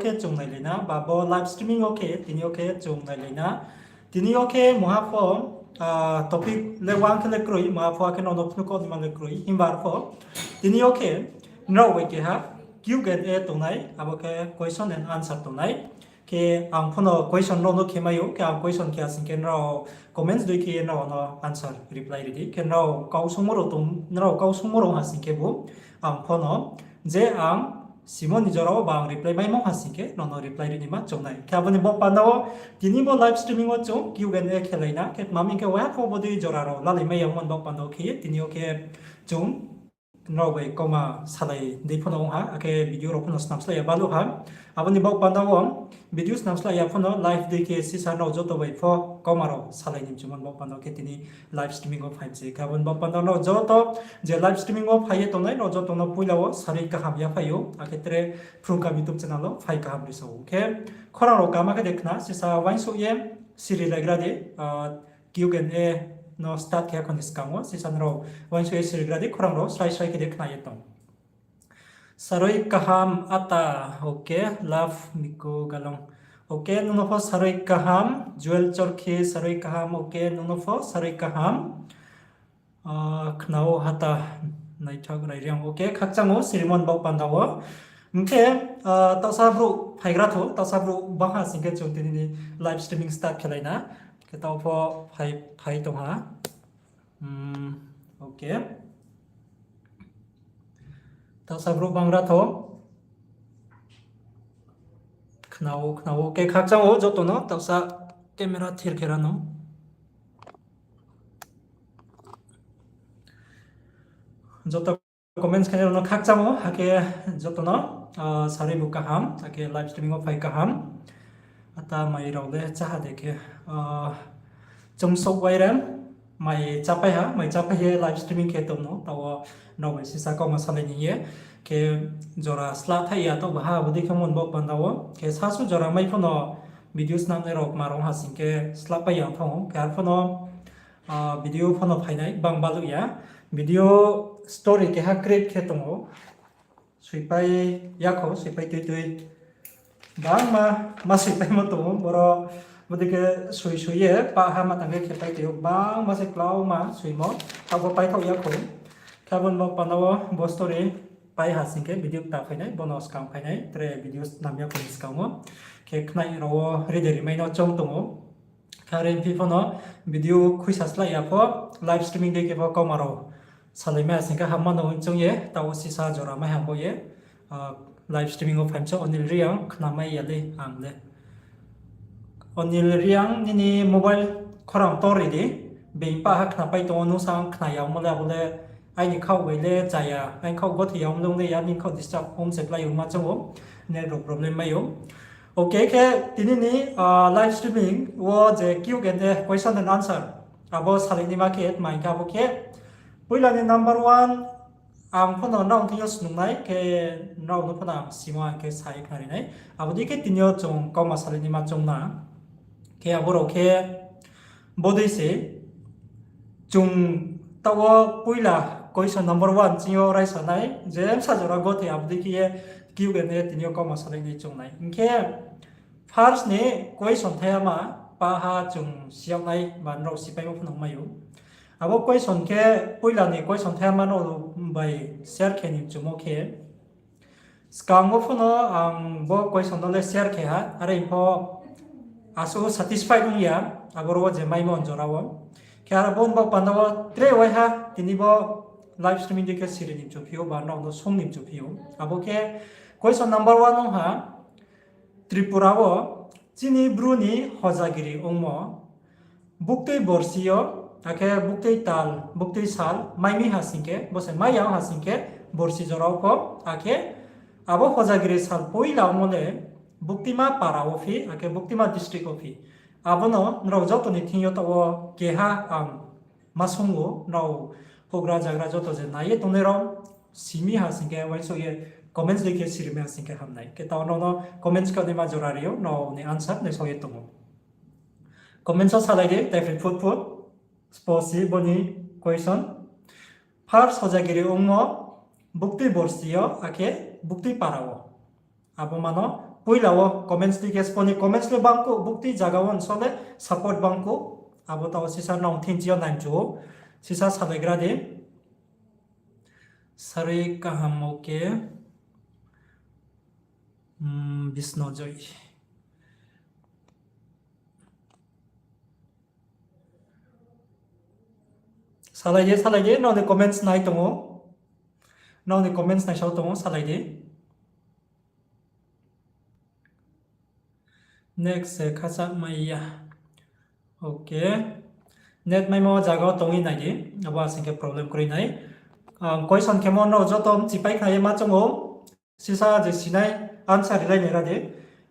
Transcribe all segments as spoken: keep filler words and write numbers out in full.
khe chung nailai na, ba bo live streaming wo khe tini yo khe chung nailai na. Tini yo khe muha pho, ah, topic le wang khe le kroi, muha pho akhe nrao no phnuh kau nima le kroi. Himba arpho tini yo khe nrao bai keha Q and A tongnai, abo khe question and answer tongnai. Khe ang phono question nrao no khe mai ou, khe ang question khe asing khe nrao comments dei khe nrao no answer reply ri di. Khe nrao kau sungmo rao tong, nrao kau sungmo rao ha sing khe bo ang phono je ang simo ni jora wo ba ang reply maimo ha sing khe nrao no reply ri nima chung nai. Khe abo ni baoh panda wo tini bo live streaming wo chung Q and A khelai na. Khe tma hing khe waiha pho bodei jora rao lalai mai ya mo ni baoh panda wo khe ye tini yo khe chung nrao bai kauma salai dei phono ong ha, akhe video rao phono snam slái ya baluh ha. Abo ni baoh panda wo video snam slái ya phono live dei khe sisa nrao joto bai pho kauma rao salai ni mchumo ni baoh panda wo khe tini live streaming wo phai mi se. Khe abo ni baoh panda nrao joto je live streaming wo phai ye tongnai, nrao joto no poila wo sarui kaham yaphai ou, akhe tre Phrungkam YouTube channel wo phai kaham ri sa ou. Khe khorang rao kaham khe de khna, sisa uaingsouh ye siri laigra di, ah, Q and A no start khe ya kho ni skang wo, sisa nrao uaingsouh ye sirigra di, khorang rao srai srai khe de khna ye tong. Sarui kaham ata, okay, love Miku Galong. Okay, nung no pho sarui kaham, Joel Chorkhi sarui kaham, okay, nung no pho sarui kaham. Ah, khna ou hata naithok Rairiang, okay, khakchang ou sirimo ni baoh panda wo. Hing khe, ah, taohsa brouh phaigra thou, taohsa brouh bang ha sing khe chung tini ni live streaming start khelai na. Khe taoh pho phai, phai tong ha. Hmm, okay. Taohsa brouh bangra thou. Khna ou, khna ou. Khe khakchang ou joto no, taohsa camera thir khe ra no. Joto comments khe rao no khakchang ou, akhe joto no, ah, sarui bu kaham, akhe live streaming wo phai kaham. Ata mai rao le cháha de khe, ah, Chumsouh Wairem, mai chápai ha, mai chápai ye live streaming khe tong no, taoh wo nrao bai sisa kauma salai ni ye, khe jora sla thai ya taoh baha bodei khe mo ni baoh panda wo, khe sasu jora mai phono video snamnai rao kma rao ha sing khe sla pai ya thanng ou, khe ar phono, ah, video phono phainai bang baluh ya, video story keha create khe tong ou. Soipai ya kho, soipai tui tui. Bangma, ma soipaimo tong ou, boro bodei khe soi soi ye, pah ha ma tang khe khepai tui ou, bangma se klauma soimo, abo paithaoh ya kho. Khe abo ni baoh panda wo bo story pai ha sing khe video kta phainai, bono skang phainai, tre video snam ya kho ni skang wo. Khe khnai rao wo ride rimai no choung tong ou. Khe are phi phono video khuisa slái ya pho, live streaming dei khe pho kauma rao salai mai ha sing khe hamma no hing choung ye, taoh wo sisa jora mai ham bo ye, ah, live streaming wo phai mi se Anil Reang, khnamai ya le ang le. Anil Reang, nini mobile khorang tor ri di, being pah ha khnapai tong ou, nung sa ang khna ya ongmo le abo le, aini khaoh bai le chaya, aini khaoh gothi ya ongmo le ong le ya, nini khaoh disturb ong se klái ongma choung ou, net rao problem mai ou. Okay, khe tini ni, ah, live streaming wo je Q and A, question and answer, abo salai naima khe tma hing khe abo khe poila ni number one, ang phono nrao thing yo snungnai, khe nrao no phono ang simo ang khe sa ye khnari nai. Abo dei khe tini yo chung kauma salai naima choung na. Khe abo rao khe bodei se chung taoh wo poila question number one ching yo raisa nai, je bsa jora gothi abo dei khe ye Q and A tini yo kauma salai nai choung nai. Hing khe first ni question thaima, pah ha chung si yag nai, ba nrao sipaimo phono mai ou. Abo question khe poila ni question thaima no bai share khe ni mchumo khe, skang wo phono ang bo question no le share khe ha, are pho asuh satisfied ong ya, aboro wo je maimo jora wo. Khe aro bo ni baoh panda wo tre waiha tini bo live streaming dei khe siri ni mchuphi ou, ba nrao no sung ni mchuphi ou. Abo khe question number one ong ha, Tripura wo chini Bru ni hojagiri ongmo buktui borsi yo, akhe buktui tal, buktui sal mai mi ha sing khe, bo se mai ya ong ha sing khe, borsi jora wo pho, akhe abo hojagiri sal poila ongmo le buktima para wo phi, akhe buktima district wo phi. Abo no nrao joto ni thing yo taoh wo keha ang ma sung ou, nrao houhgra zagra joto je nai ye tongnai rao, si mi ha sing khe, uaingsouh ye comments dei khe siri mi ha sing khe hamnai. Khe taoh nrao no comments khe naima jora ri ou, nrao ni answer naisao ye tong ou. Comments wo salai di, taiphroi phut phut, spo si bo ni question. First hojagiri ongmo buktui borsi yo, akhe buktui para wo. Abo ma no Poila wo comments ni khe spo ni comments le bangkuh, bukti zaga wo nso le support bangkuh. Abo taoh sisa nrao thing chi yo nai mchu ou. Sisa salaigra di. Sari kaham, okay. Hmm, Bisno Joy. Salai di, salai di, nrao ni comments nai tong ou. Nrao ni comments naisao tong ou, salai di. Next se khacha mai ya. Okay. Net maimo zaga wo tong ye nai di. Abo asing khe problem kroi nai. Ang question khemo nrao joto mchipai khna ye ma choung ou. Sisa je sinai answer rilai nai ra di.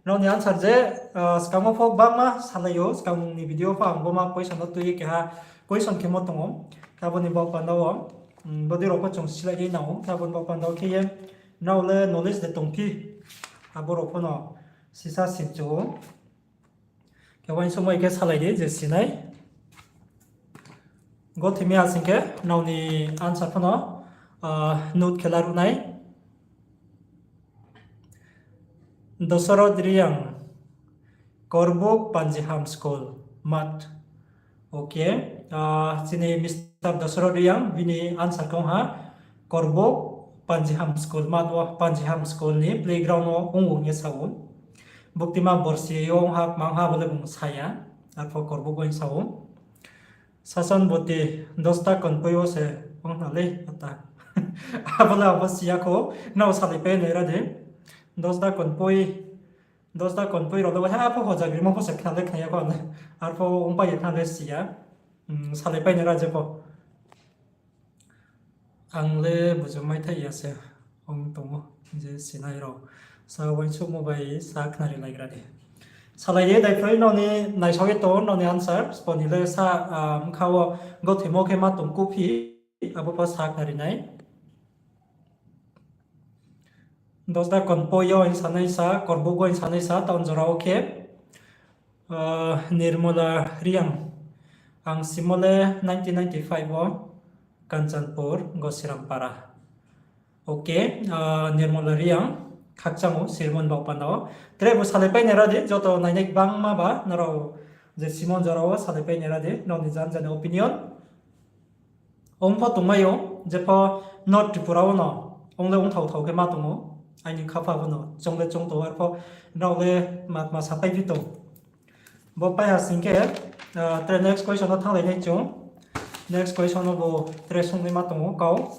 Nrao ni answer je, ah, skang wo pho bangma salai ou, skang ni video pho ang bo ma question no tui ye keha question khemo tong ou. Khe abo ni baoh panda wo, mm, bodei rao pho chung silai ye nang ou. Khe abo ni baoh panda wo khe ye nrao le knowledge de tongphi. Abo rao pho no sisa simchu ou. Khe uaingsouhmai khe salai di je sinai. Gothimi asing khe nrao ni answer pho no, ah, note khe laruh nai. Dosoro Driang, Korbuk Panjiham School, mat. Okay. Ah, chini Mister Dosoro Driang, bini answer kong ha, Korbuk Panjiham School, mat wo Panjiham School ni playground wo ong ong ye sa ou. Buktima borsi yo ong ha, mang ha bo le bung sa ya. Arpho Korbuk wo sa ou. Sason boti dosta konpoi wo se ong na le ata. Abo le abo si ya kho, nrao salaipai nai ra di. Dosta konpoi, dosta konpoi rao le ha pho hojagrimo pho se khna le khna ya kho. Arpho ongpai ye khna le si ya. Hmm, salaipai nai ra je pho. Ang le buju maithai ya se ong tong ou, je sinai rao. Sa uaingsouhmo bai sa khnari laigra di. Salai ye daiphoi nrao ni naisao ye tong, nrao ni answer. Spo ni le sa, ah, bkha wo gothimo khe ma tong kuhphi, abo pho sa khnari nai. Dosda Konpoi yo hing sanai sa, Korbuk wo hing sanai sa, town jora wo khe, ah, Nirmala Reang. Ang simo le nineteen ninety-five wo Kanchanpur, Gosirampara. Okay, ah, Nirmala Reang, khakchang ou, sirmon baoh panda wo. Tre bo salaipai nai ra di, joto nainai gbangma ba, nrao je simon jora wo salaipai nai ra di, nrao ni jan jani opinion. Ong pho tongmai ou, jepho North Tripura wo no, ong le ongthao thao khe ma tong ou, aini khapha pho no, choung le choung tong ou, arpho nrao le ma, ma sapai phi tong. Bo pai ha sing khe, ah, tre next question no thannglai nai chung. Next question no bo tre sungnai ma tong ou kau.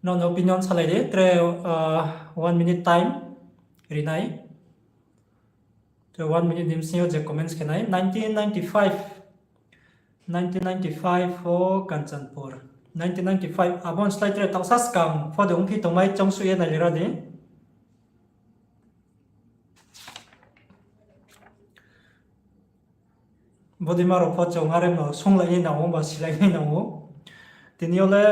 Nrao ni opinion salai di, tre, ah, one minute time ri nai. Tre one minute ni bsing yo je comments khe nai, nineteen ninety-five. Nineteen ninety-five wo Kanchanpur. Nineteen ninety-five, abo ni slái tre taohsa skang pho de ongphi tongmai choungsuh ye nailai ra di. Bodei ma rao pho chung are no sunglai nai nang ou, ba silai nai nang ou. Tini yo le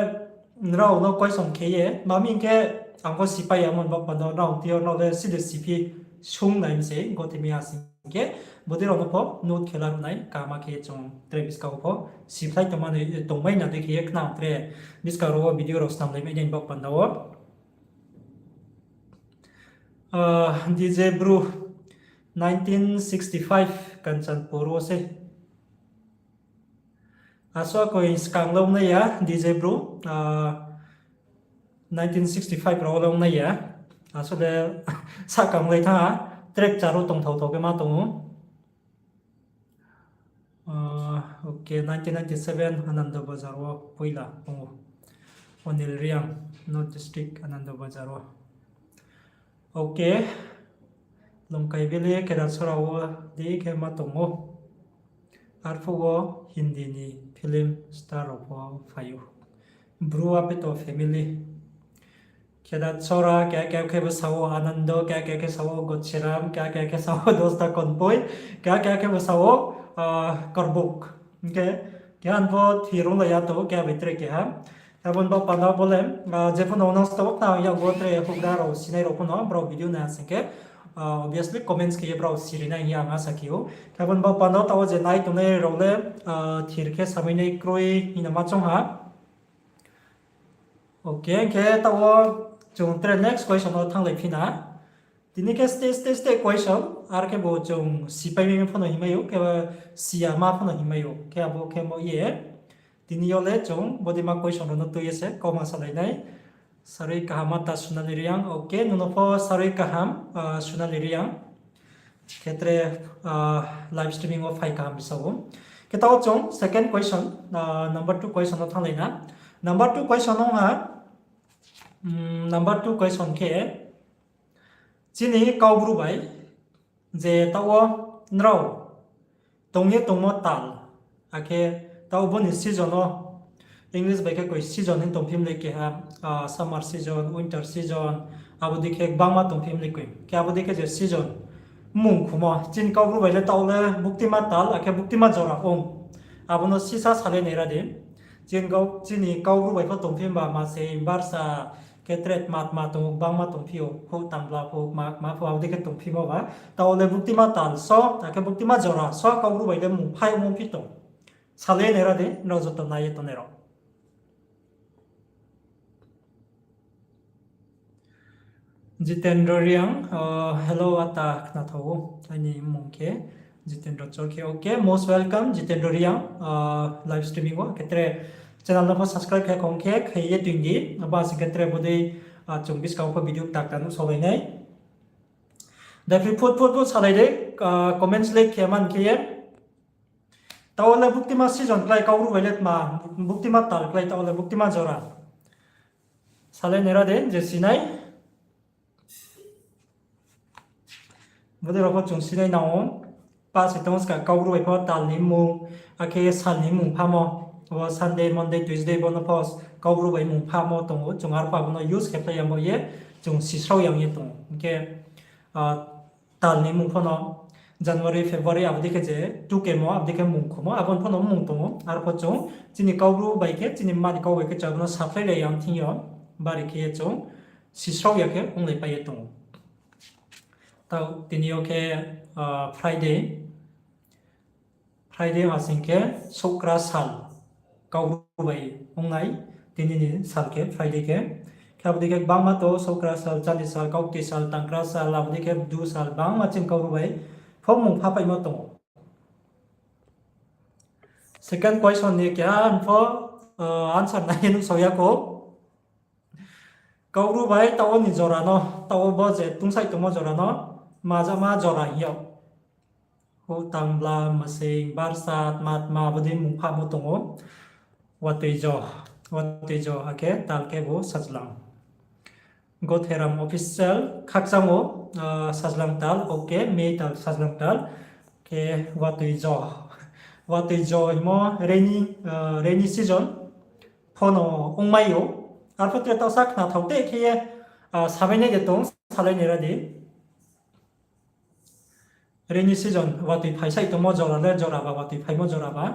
nrao no question khe ye, ma mi hing khe ang pho sipai ya mon baoh panda wo, nrao tini yo nrao le side siphi sung nai mi se, gothimi ha sing khe, bodei rao no pho note khe la ruh nai, kaham khe chung tre buskang wo pho siphlai tongmani, tongmai na dei khe ye khnang tre buskang rao wo video rao snamlai mai nai baoh panda wo. Ah, D J Bru, nineteen sixty-five Kanchanpur wo se. Asuh koi skang le ongnai ya, D J Bru, ah, nineteen sixty-five rao le ongnai ya. Asuh le sahka onglai thanng ha, track charo tongthao thao khe ma tong ou. Ah, okay, nineteen ninety-seven Ananda Bazar wo poila ong ou. Onil Reang, North District, Ananda Bazar wo. Okay. Longkai Valley, Kedarsora wo dei khe ma tong ou. Arphuh wo Hindi ni film star rao pho phai ou. Bru Apeto family. Kedarsora, keha keha khe bo sa ou Anando, keha keha khe sa ou Gochiram, keha keha khe sa ou Dosda Konpoi, keha keha khe bo sa ou, ah, Korbuk. Hing khe, keha pho thir onglai ya tong ou, keha bai tre keha. Abo ni baoh panda wo bo le, ah, jepho no nang stop khnang ya bo tre houhgra rao sinai rao pho no, brao video nai ha sing khe, ah, obviously comments khe ye brao siri nai hing ye ang asa khe ou. Abo ni baoh panda wo taoh wo je nai tongnai rao le, ah, thir khe samai nai kroi hing no ma choung ha. Okay, hing khe taoh wo chung tre next question wo thannglai phi na. Tini khe stage stage question, ar khe bo chung sipai mi pho no hingmai ou, khe ba siyama pho no hingmai ou, khe abo khe mo ye. Tini yo le chung bodei ma question rao no tui ye se kauma salai nai. Sarui kaham ata Sunali Reang, okay, nung no pho sarui kaham, ah, Sunali Reang. Khe tre, ah, live streaming wo phai kaham bisa ou. Khe taoh chung second question, ah, number two question no thannglai na. Number two question no ha, mm, number two question khe, chini Kaubru bai je taoh wo nrao tong ye tongmo tal, akhe taoh bo ni season wo, English bai khe koi season hing tongphi mlei keha, ah, summer season, winter season, abo dei khe gbangma tongphi mlei koi. Khe abo dei khe je season mmung khumo, chini Kaubru bai le taoh le buktima tal, akhe buktima jora ong. Abo no sisa salai nai ra di. Chini Kau-, chini Kaubru bai pho tongphi ba ma se barsa khe tre tma tma tong ou, gbangma tongphi ou, houh tangbla pho, ma, ma pho, abo dei khe tongphimo ba. Taoh le buktima tal so, akhe buktima jora so Kaubru bai le mung phai ongphi tong. Salai nai ra di, nrao joto nai ye tongnai rao. Jitendra Reang, ah, hello, ata khnathao ou. Aini mmung khe Jitendra Chorkhi. Okay, most welcome, Jitendra Reang, ah, live streaming wo. Khe tre channel no pho subscribe khe khong khe, khe ye tui di. Abo sing khe tre bodei, ah, chung buskang pho video kta kta nuhsaolai nai. Daphi phut phut phut salai di, ah, comment select khe man khe ye. Taoh le buktima season klái Kaubru bai le tma, buktima tal klái taoh le buktima jora. Salai nai ra di, je sinai. Bodei rao pho chung sinai nang ou. Pa se tong ska Kaubru bai pho tal ni mmung, akhe sal ni mmung phamo. Bo Sunday, Monday, Tuesday bo no pho Kaubru bai mmung phamo tong ou. Chung arphuh abo no use khe phlai ya bo ye, chung sisrao yang ye tong ou. Hing khe, ah, tal ni mmung pho no January, February abo dei khe je tukemo, abo dei khe mmung khumo, abo pho no mmung tong ou. Arphuh chung chini Kaubru bai khe, chini mma ni kau bai khe chung abo no saphlai lai yang thing yo, bari khe ye chung sisrao ya khe onglaipai ye tong ou. Taoh tini yo khe, ah, Friday. Friday ha sing khe Souhkra sal, Kaubru bai ongnai, tini ni sal khe Friday khe. Khe abo dei khe gbangma tong ou, Souhkra sal, Chandi sal, Kaukti sal, Tangkra sal, abo dei khe Bdu sal, gbangma chini Kaubru bai pho mmung phapaimo tong ou. Second question ni keha pho, ah, answer nai ye nuhsao ya kho. Kaubru bai taoh wo ni jora no, taoh wo bo je tungsaih tongmo jora no, majama jora hing yag. Houh tangbla, masing, barsa, tma tma bodei mmung phamo tong ou. Watoi jo, watoi jo, akhe tal khe bo Sajlang. Gotheram Official, khakchang ou, ah, Sajlang tal, okay, May tal, Sajlang tal. Khe watoi jo, watoi jo hingmo rainy, ah, rainy season pho no ongmai ou. Arphuh tre taoh sa khnathao te khe ye, ah, samai nai de tong, salai nai ra di. Rainy season, watoi phaisaih tongmo jora le jora ba, watoi phaimo jora ba.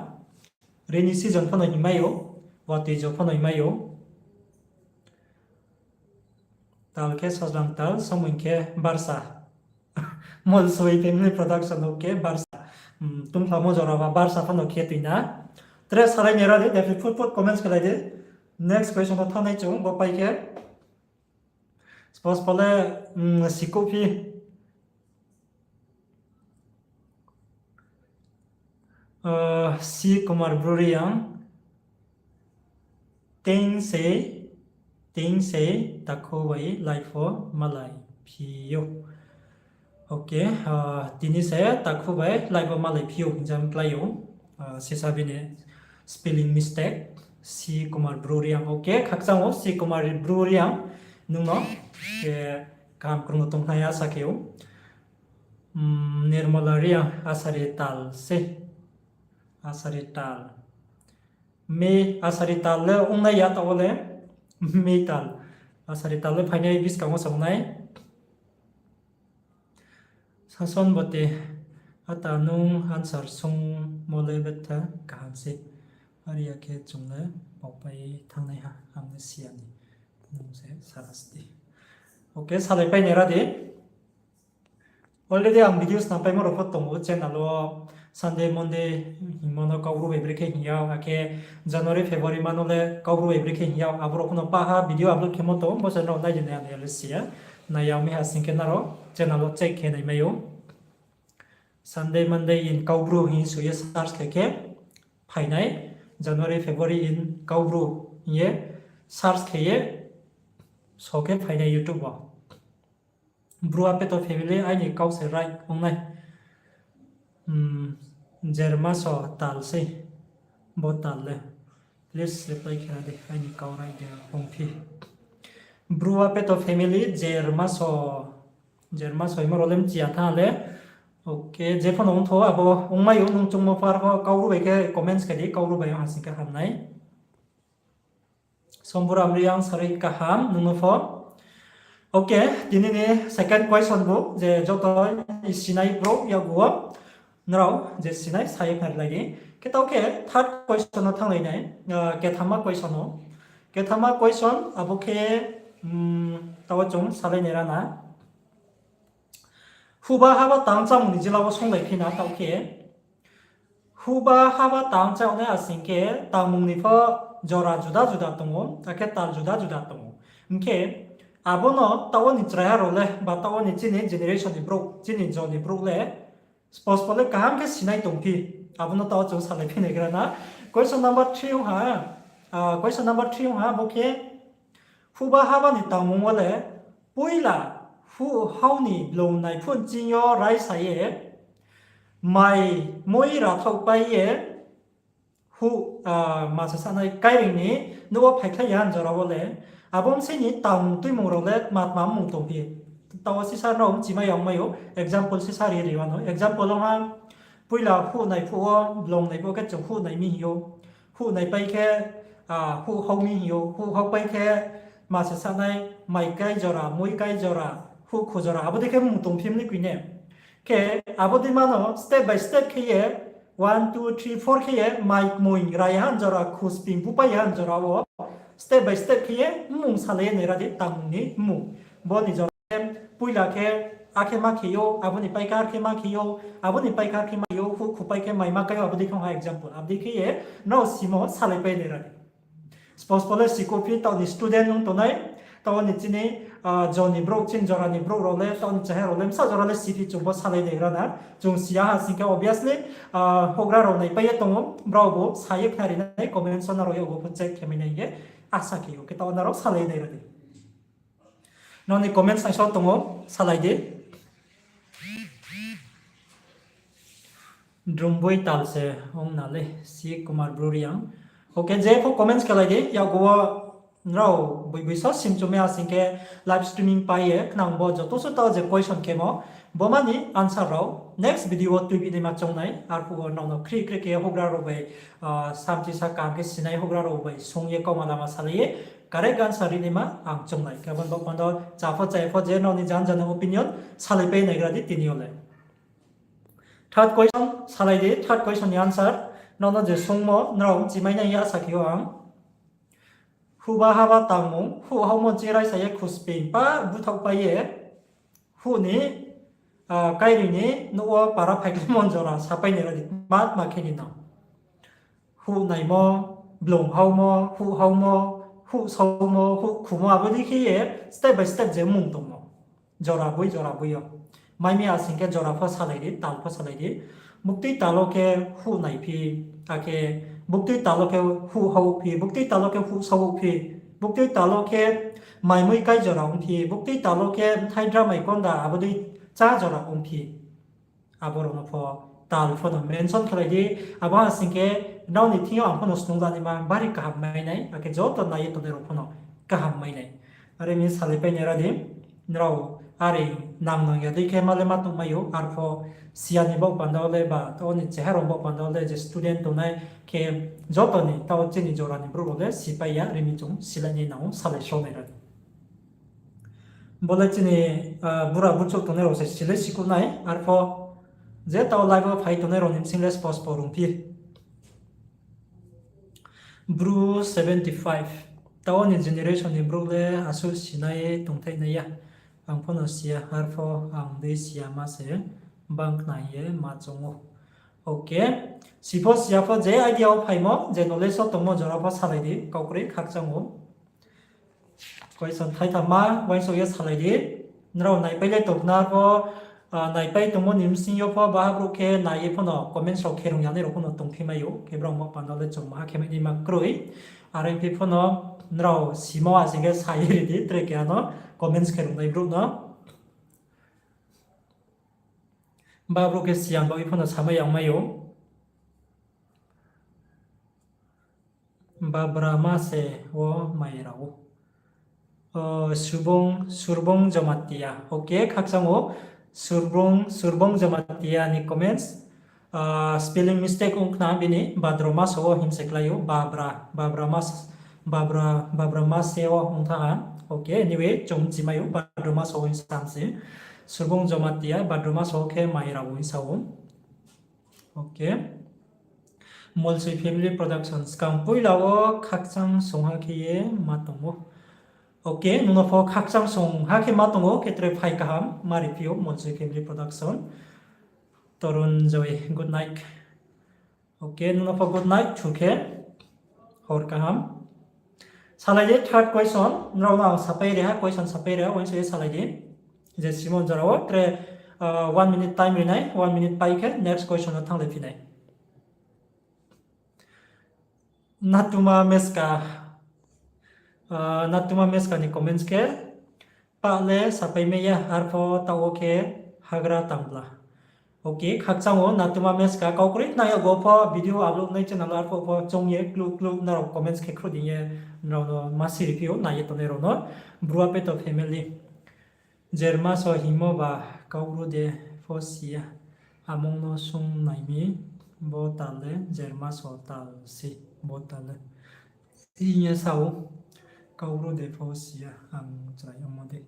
Rainy season pho no hingmai ou, watoi jo pho no hingmai ou. Tal khe Sajlang tal, somoing khe barsa. Molsoi Family Production, okay, barsa. Hmm, tungphlamo jora ba barsa pho no khe tui na. Tre salai nai ra di, daphi phut phut comments khe lai di. Next question no thanngnai chung, bo pai khe. Suppose pho le, hmm, sikuhphi. Ah, C Kumar Bru Reang, teing se, teing se takhu bai live wo malai phi ou. Okay, ah, tini se takhu bai live wo malai phi ou hing jam klái ou. Ah, sisa bini spelling mistake. C Kumar Bru Reang. Okay, khakchang ou C Kumar Bru Reang. Nung no khe kaham krung no tongkhnai asa khe ou. Hmm, Nirmala Reang, Asari tal se. Asari tal. May, Asari tal le ongnai ya taoh wo le. May tal. Asari tal le phainai buskang wo se ongnai. Sason Boti, ata nung answer sungmo le betha kaham se. Are ya khe chung le baopai thanngnai ha, ang le si ya ni. Nung se sa ra sdi. Okay, salaipai nai ra di. Already ang video snam paimo rao pho tong ou channel wo, Sunday, Monday hingmo no Kaubru bai brekhe hing ya, akhe January, February ma no le Kaubru bai brekhe hing ya, abo rao pho no paha video upload khemo tong ou, bo se nrao nai di nai ya le si ya. Nai ya mi ha sing khe nrao channel wo check khe nai mai ou. Sunday, Monday in Kaubru hing ye search khe khe phainai. January, February in Kaubru hing ye search khe ye so khe phainai YouTube wo. Bru Apeto family, aini kau se right ong nai. Jermaso tal sei, bo tal le. Please reply khe ra di, aini kau right de ong phi. Bru Apeto family, Jermaso, Jermaso himo rao le mchi ya tha le. Okay, je pho no ong tho, abo ong mai ou, nung chungmo pho arpho Kaubru bai khe comments khe di, Kaubru bai ong ha sing khe ham nai. Somburam Reang, sarui kaham nung no pho. Okay, tini ni second question bu je joto sinai brouh yakgu wo nrao je sinai sa ye khnari lai di. Khe taoh khe third question no thannglai nai, kethama question no. Kethama question abo khe, taoh chung salai nai rana. Huba haba tang chámung ni jila wo songlai phi na taoh khe. Huba haba tang chá nai asing khe tangmung ni pho jora juda juda tong ou, akhe tal juda juda tong ou. Hing khe abo no taoh wo ni chraiha rao le, ba taoh wo ni chini generation ni brouh, chini jo ni brouh le, spospo le kaham khe sinai tong phi, abo no taoh wo chung salai phi nai gra na. Question number three ong ha, question number three ong ha, bo khe huba haba ni tangmung wo le, poila huh hao ni blung nai phuh ching yo raisa ye, mai mui rathaohpai ye, huh, ma se sanai kairing ni nouh wo phaikhlai ya jora wo le, abo bsing ni tangmung tuimung rao le tma tma mmung tong phi. Taoh wo sisa nrao mchimai ya ong mai ou, example sisa ri ri wano. Example ong ha, poila huh nai phuh wo, blung nai phuh khe chung huh nai mi hing ou. Huh naipai khe, huh hao mi hing ou. Huh haopai khe ma se sanai, mai kai jora, mui kai jora, huh khu jora, abo dei khe mmung tong phi mni koi ne. Khe abo dei ma no step by step khe ye, one, two, three, four khe ye, mai kmoi rai han jora, khu sping bupai han jora wo, step by step khe ye mmung salai ye nai ra di, tangmung ni mmung. Bo ni jora poila khe akhe ma khe ou, abo ni paikar khe ma khe ou, abo ni paikar khe ma ou, huh khupai khe mai ma kai ou, abo dei khe ong ha example. Abo dei khe ye nrao simo salaipai nai ra di. Spospo le siko phi, taoh ni student ong tongnai, taoh ni chini, jo ni brouh, chini jora ni brouh rao le, taoh ni chahai rao le, bsa jora le si phi chung bo salai nai gra na. Chung si ya ha sing khe obviously, houhgra rao naipai ye tong ou, brao bo sa ye khnari nai, comment section rao yakgu pho check khe mai nai hing ye asa khe ou, khe taoh nrao salai nai ra di. Nrao ni comment section tong ou, salai di. Drumboi tal se ong na le, si Kumar Bru Reang. Okay, je pho comments khe lai di, yakgu wo nrao boi boi so sim chumai asing khe live streaming pai ye khnang bo joto suh taoh je question khemo, bo ma ni answer rao next video wo tuibi naima choung nai, arphuh wo nrao no khri khri khe houhgra rao bai, samchi sa kaham khe sinai houhgra rao bai sung ye kauma lama salai ye correct answer ri naima ang choung nai. Khe abo ni baoh panda chá pho chá ya pho je nrao ni jan jan ni opinion salaipai nai gra di tini yo le. Third question salai di, third question ni answer. Nrao no je sungmo, nrao mchimai nai ya sa khe ou ang. Huba haba tangmung, huh hao mo ching raisa ye khu sping pa buthaohpai ye, huh ni, kairing ni nouh wo para phaikhlaimo jora sapai nai ra di, tma tma khe ni nang. Huh naimo, blung hao mo, huh hao mo, huh sao mo, huh khu mo, abo dei khe ye step by step je mmung tongmo. Jora boi, jora boi yo. Mai mi asing khe jora pho salai di, tal pho salai di. Buktui tal wo khe huh nai phi, akhe buktui tal wo khe huh hao phi, buktui tal wo khe huh sao phi, buktui tal wo khe mai mui kai jora ong phi, buktui tal wo khe bthai dra mai konda abo dei chá jora ong phi. Abo rao no pho tal pho no mention khe lai di, abo asing khe nrao ni thing yo ang pho no snung la naima bari kaham mai nai, akhe joto nai ye tongnai rao pho no kaham mai nai. Are mi salaipai nai ra di, nrao are nang nang ya dei khe ma le ma tongmai ou, arpho siya ni baoh panda wo le ba taoh ni chehara baoh panda wo le je student tongnai khe joto ni taoh chini jora ni brouh rao le sipai ya, are mi chung silai nai nang ou, salai sro nai ra di. Bo le chini, bura burchouh tongnai rao se si le sikuh nai, arpho je taoh live wo phai tongnai rao ni bsing le spospo rung phi. Bru seventy five. Taoh ni generation ni brouh le asuh sinai tongthai nai ya. Ang pho no siya, arpho ang dei siya ma se bang khna ye ma choung ou. Okay. Si pho siya pho je idea wo phaimo, je knowledge wo tongmo jora pho salai di, kau kroi khakchang ou. Question thaitham ma uaingsouh ye salai di. Nrao naipai le tongkhna pho, naipai tongmo ni bsing yo pho baha brouh khe nai ye pho no comments rao khe rung ya nai rao pho no tongphi mai ou, khe brao mo panda le chung maha khe mai nai ma kroi. Are phi pho no nrao simo asing khe sa ye ri di, tre keha no comments khe rung nai brouh no. Ba brouh khe siyan baoh ye pho no samai yang mai ou. Babra ma se wo mai rao ou. Surbong, Surbong Jamatia. Okay, khakchang ou. Surbong, Surbong Jamatia ni comments. Spelling mistake ong khna bini, Badroma so wo hing se klái ou, Babra, Babra ma se wo ong thanng ha. Okay, anyway, chung bchimai ou, Badroma so wo hing sam se. Surbong Jamatia, Badroma so wo khe mai rao ou hing sa ou. Okay. Molsoi Family Production, skang poila wo khakchang songha khe ye ma tong ou. Okay, nung no pho khakchang songha khe ma tong ou, khe tre phai kaham ma ri phi ou, Molsoi Family Production. Torun Joy, good night. Okay, nung no pho good night thu khe. Hor kaham. Salai di third question, nrao no ang sapai ri ha, question sapai ri ha, uaingsouh ye salai di. Je simon jora wo tre, one minute time ri nai, one minute pai khe next question no thannglai phi nai. Natuma Meska, Natuma Meska ni comments khe, pah le sapai mai ya, arpho taoh wo khe hagra tang bla. Okay, khakchang ou, Natuma Meska, kau kroi nai ya go pho video upload nai channel arpho pho choung ye kluh kluh nrao comments khe khruh di ye, nrao no ma siri phi ou, nai ye tongnai rao no. Brua Peto Family. Jerma so hingmo ba Kaubru de pho si ya. Amung no sung nai mi, bo tal le Jerma so tal se, bo tal le. Hing ye sa ou, Kaubru de pho si ya, ang chrai ongmo de.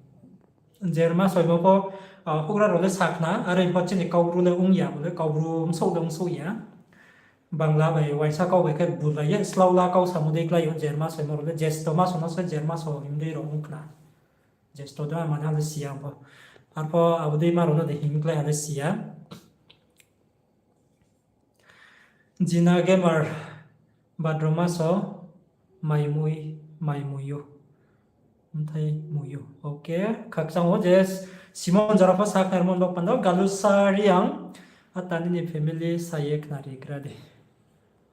Jerma soimo pho, houhgra rao le sa khna, are pho chini Kaubru le ong ya, bo le Kaubru bsouh le ong souh ya. Bangla bai uaingsa kau bai khe bulai ye, slaula kau samo dei klái ou, Jerma soimo rao le, Jesto ma so no se Jerma so hing dei rao ong khna. Jesto de ma mani ha le si ya ang pho. Arpho abo dei ma rao no de hing klái ha le si ya. Jina Gamer, Badroma so, mai mui, mai mui ou. Mthai mui ou. Okay, khakchang ou je simon jora pho sa khnarmon bo panda, Galusa Reang, ata nini family sa ye khnari gra di.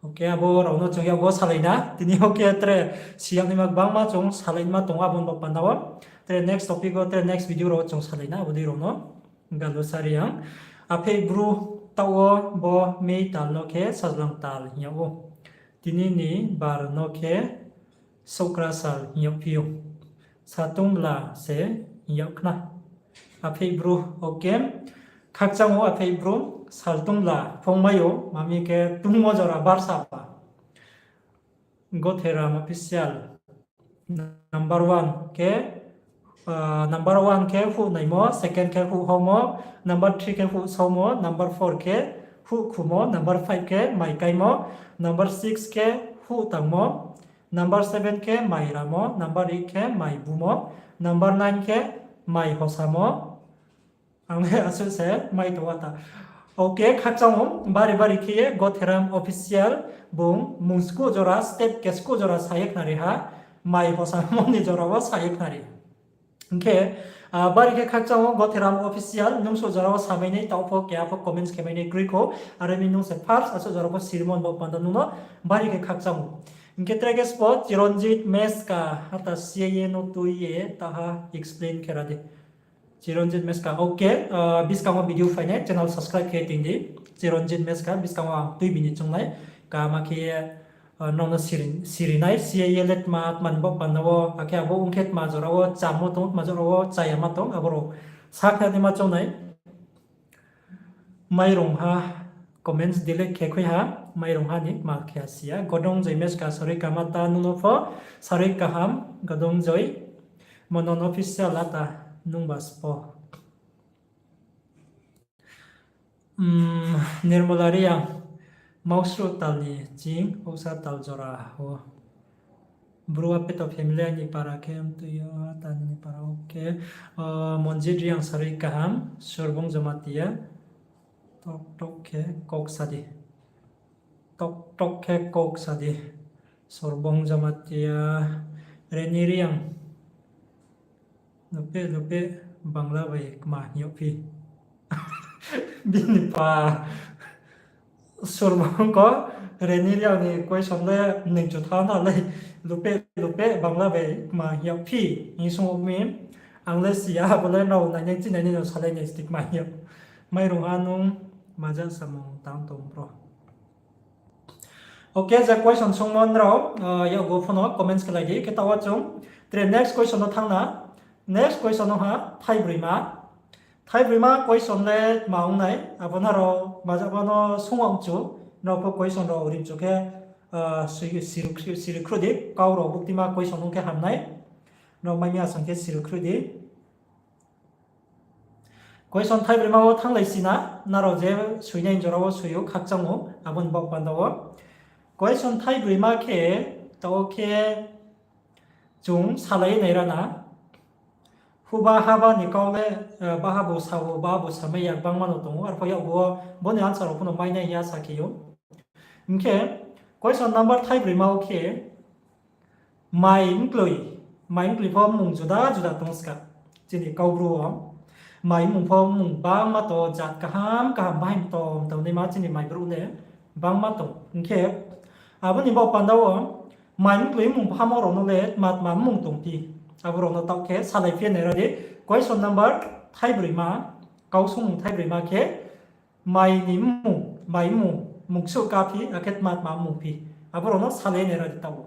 Okay, abo rao no chung yago salai na. Tini yo khe tre siyag naima gbangma chung salai ma tong ou abo ni bo panda wo. Tre next topic wo, tre next video rao chung salai na, abo dei rao no. Galusa Reang. Aphei Bru, taoh wo bo May tal no khe Sajlang tal hing yag ou. Tini ni bar no khe Sokra sal hing yag phi ou. Saltung bla se hing yag khna. Aphei Bru, okay. Khakchang ou Aphei Bru, saltung bla phung mai ou, mami khe tungmo jora barsa ba. Gotheram Official, number one khe, number one khe huh naimo, second khe huh haumo, number three khe huh saumo, number four khe huh khumo, number five khe mai kaimo, number six khe huh tangmo, number seven khe mai ramo, number eight khe mai bumo, number nine khe mai hosamo. Ang le asuh se mai tong wa ta. Okay, khakchang ou, bari bari khe ye Gotheram Official bung mung skuh jora, step khe skuh jora sa ye khnari ha, mai hosamo ni jora wo sa ye khnari. Hing khe, bari khe khakchang ou Gotheram Official, nung suh jora wo samai nai, taoh pho keha pho comments khe mai nai kroi kho, are mi nung se first asuh jora pho sirmon bo panda nung no bari khe khakchang ou. Hing khe tre khe spo Chiranjit Meska, ata C A A no tui ye taha explain khe ra di. Chiranjit Meska, okay, buskang wo video phai nai, channel subscribe khe tong di. Chiranjit Meska, buskang wo ang tui bini choung nai, kaham khe ye, nrao no siri nai, C A A le tma, tma ni bo panda wo, akhe abo ong khe tma jora wo chámo tong, tma jora wo cháya ma tong, abo rao sa khe naima choung nai. Mairungha comments delete khe khui ha, Mairungha ni ma khe si ya. Godong Joi Meska, sarui kaham ata nung no pho, sarui kaham, Godong Joi, Monon Official ata nung ba spo. Nirmala Reang, Mausruh tal ni ching, Ousa tal jora wo. Bru Apeto family aini para khe mtui yo, ta nini para, okay. Monjit Reang sarui kaham, Surbong Jamatia, tok tok khe kok sa di. Tok tok khe kok sa di. Surbong Jamatia, Reni Reang. Lupe, lupe. Bangla bai kma hing yagphi. Bini pa. Surbangko, Reni Reang ni question le nung chu thanng na lei, lupe lupe Bangla bai kma hing yagphi hing sung mi. Ang le si ya, abo le nrao nainai chinai ni no salai nai sti kma hing yag. Mairung ha nung maja samung tang tong bro. Okay, je question sungmo nrao, ah, yakgo phono comments khe lai di, khe taoh wo chung tre next question no thanng na. Next question no ha, thaibroima. Thaibroima question le ma ong nai, abo nrao majama no sung ong chu, nrao pho question rao ri chu khe, ah, siri, siri, siri khruh di, kau rao buktima question ong khe ham nai. Nrao mai mi asong khe siri khruh di. Question thaibroima wo thannglai si na, nrao je soinai jora wo soi ou, khakchang ou, abo ni baoh panda wo. Question thaibroima khe, taoh khe chung salai nai ra na. Huba haba ni kau le, eh, baha bo sa ou, baha bo samai ya, gbangma no tong ou, arpho yakgo bo ni answer rao phono mai nai hing ya sa khe ou. Hing khe, question number thaibroima wo khe, mai mkloi, mai mkloi pho mmung juda juda tong ska. Chini Kaubru wo mai mmung pho mmung gbangma tong, jat kaham kaham bahai mtom mtom naima chini mai brouh le gbangma tong. Hing khe, abo ni baoh panda wo mai mkloi mmung phamo rao no le tma tma mmung tongphi. Abo rao no taoh khe salai phi nai ra di. Question number thaibroima, kau sungmung thaibroima khe, mai ni mmung, mai mmung, mungsuh kaphi, akhe tma tma mmung phi. Abo rao no salai nai ra di taoh wo.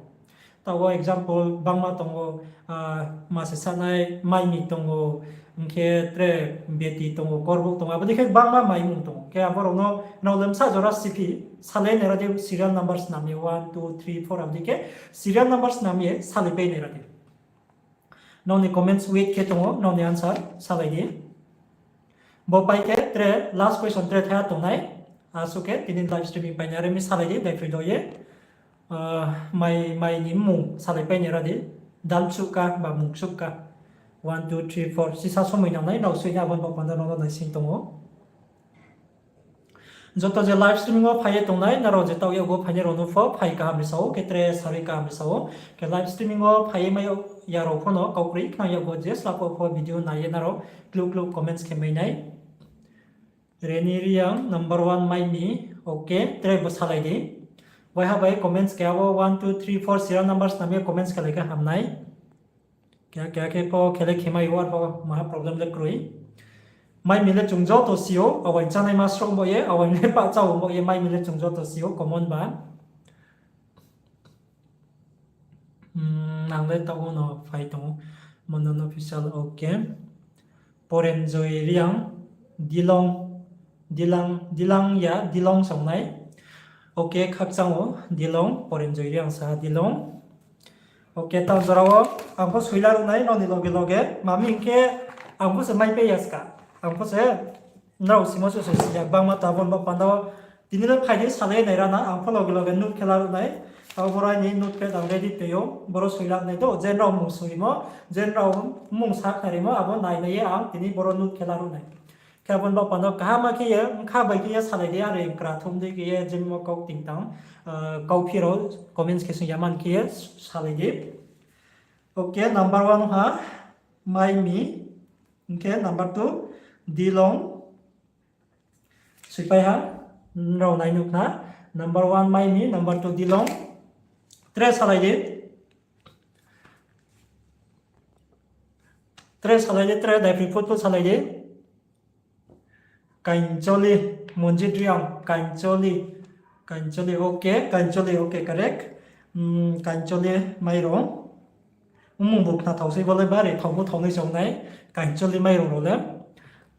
Taoh wo example gbangma tong ou, ah, ma se sanai, mai mi tong ou, hing khe tre beti tong ou, korbouh tong ou, abo dei khe gbangma mai mmung tong ou. Khe abo rao no, nrao le bsa jora siphi, salai nai ra di serial number snam ye one, two, three, four, abo dei khe serial number snam ye salai pai nai ra di. Nrao ni comments wait khe tong ou, nrao ni answer salai di. Bo pai khe tre last question tre thaiha tongnai. Asuh khe tini live streaming painai are mi salai di, daiphroi do ye. Ah, mai, mai ni mmung salai pai nai ra di. Dalsuhka ba mungsuhka. One, two, three, four. Sisa somoi nangnai, nrao soi ni abo ni baoh panda nrao no naising tong ou. Joto je live streaming wo phai ye tongnai, nrao je taoh yakgo phainai rao no pho phai kaham ri sa ou, khe tre sarui kaham ri sa ou. Khe live streaming wo phai ye mai ya rao phono kaukroi khnang yakgo je slap wo pho video nai ye nrao kluh kluh comments khe mai nai. Reni Reang number one mai mi, okay, tre bo salai di. Waiha bai comments khe abo one, two, three, four serial number snam ye comments khe lai khe ham nai. Keha keha khe pho khe le khe mai ou, arpho maha problem le kroi. Mai mi le chung joto si ou, awaing chánaima sroh bo ye, awaing le pah chá ou bo ye, mai mi le chung joto si ou, common ba. Hmm, ang le taoh wo no phai tong ou, Monon Official, okay. Porenjoy Reang, Dilong, Dilang, Dilang ya, Dilong songnai. Okay, khakchang ou, Dilong, Porenjoy Reang sa Dilong. Okay, taoh jora wo ang pho soila ruh nai, nrao ni loge loge. Mami hing khe ang pho se mai pai ya ska. Ang pho se nrao simo se soi si ya, gbangma tabon bo panda wo. Tini le phai di salai nai ra na, ang pho loge loge note khe la ruh nai. Taoh boro ni notepad ang ready tong ou, boro soila nai do, je nrao mmung sorimo, je nrao mmung sakhnarimo, abo nai nai ye ang tini boro note khe la ruh nai. Khe abo ni baoh panda kaham khe ye, bkha bai khe ye salai di, are krathum dei khe ye, jemo kau tingtang, ah, kauphi rao comments khe sung ya man khe ye salai di. Okay, number one ha, mai mi, hing khe number two, Dilong. Soipai ha, nrao nai nuh khna, number one mai mi, number two Dilong. Tre salai di. Tre salai di, tre daiphroi phut phut salai di. Kaincholi, Monjit Reang, Kaincholi, Kaincholi, okay, Kaincholi, okay, correct. Hmm, Kaincholi mairung. Mmung bo khna thao sei bo le bari thao bo thao nai chong nai. Kaincholi mairung rao le.